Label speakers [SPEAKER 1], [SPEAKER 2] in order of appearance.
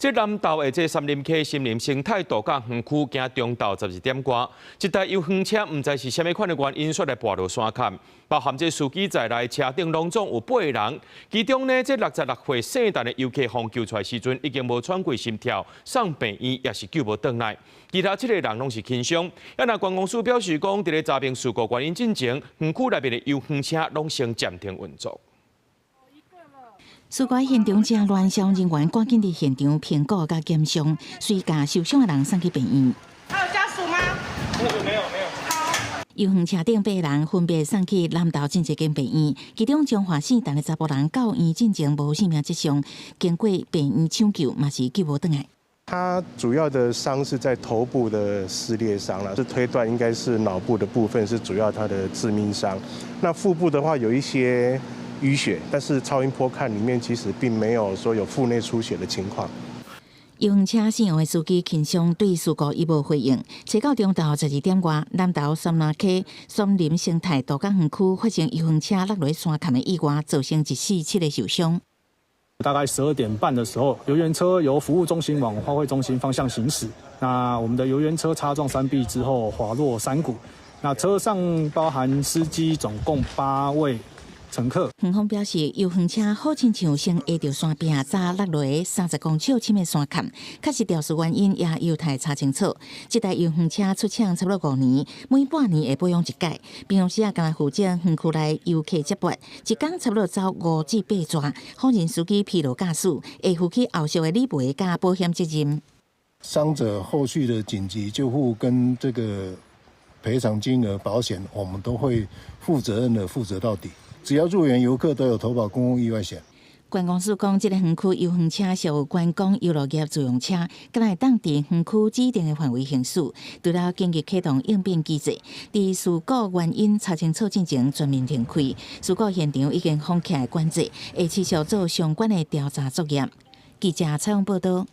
[SPEAKER 1] 這南投的這杉林溪森林生態度假園區，今中晝12點外，一台遊園車毋知是啥物款的原因，煞來跋落山崁，包含這司機在內，車頂攏總有八個人。其中呢，這66歲姓陳的遊客予救出來時陣，已經無喘過心跳，送病院也是救無轉來。其他七個人攏是輕傷。啊，若觀光署表示講，佇咧查明事故原因進前，園區內面的遊園車攏先暫停運作。
[SPEAKER 2] 事故現場真亂，消防人員趕緊佇現場評估佮檢傷，隨共受傷的人送去病院。
[SPEAKER 3] 還有家屬嗎？
[SPEAKER 4] 沒有，沒有。
[SPEAKER 2] 遊園車頂八人分別送去南投進一間病院，其中彰化姓陳的查埔人到院進前無生命跡象，經過病院搶救嘛是救無轉來。
[SPEAKER 5] 他主要的傷是在頭部的撕裂傷啦，是推斷應該是腦部的部分是主要他的致命傷。那腹部的話有一些淤血，但是超音波看裡面其實並沒有說有腹內出血的情況。
[SPEAKER 2] 遊園車姓楊的司機輕傷，對事故伊無回應。初九中晝12點外，南投杉林溪森林生態度假園區發生遊園車落佇山崁的意外，造成一死七個受傷。
[SPEAKER 4] 大概12點半的時候，遊園車由服務中心往花卉中心方向行駛，那我們的遊園車擦撞山壁之後滑落山谷，那車上包含司機總共八位乘客。
[SPEAKER 2] 園方表示，遊園車好親像先挨著山壁，才落佇30公尺深的山崁，確實肇事原因也有待查清楚。這台遊園車出廠差不多5年，每半年會保養一擺。平常時啊，干焦負責園區內遊客接駁，一工差不多走5至8逝。否認司機疲勞駕駛，會負起後續的理賠佮保險責任。
[SPEAKER 6] 傷者後續的緊急救護跟這個賠償金額、保險，我們都會負責任的負責到底。只要入園遊客都有投保公共意外險。
[SPEAKER 2] 觀光署講，這个園區遊園車屬觀光遊樂業自用車，敢若會當佇園區指定的範圍行駛。除了緊急啟動應變機制，佇事故原因查清楚進前全面停開。事故現場已經封起來管制，會持續做相關的調查作業。記者採訪報道。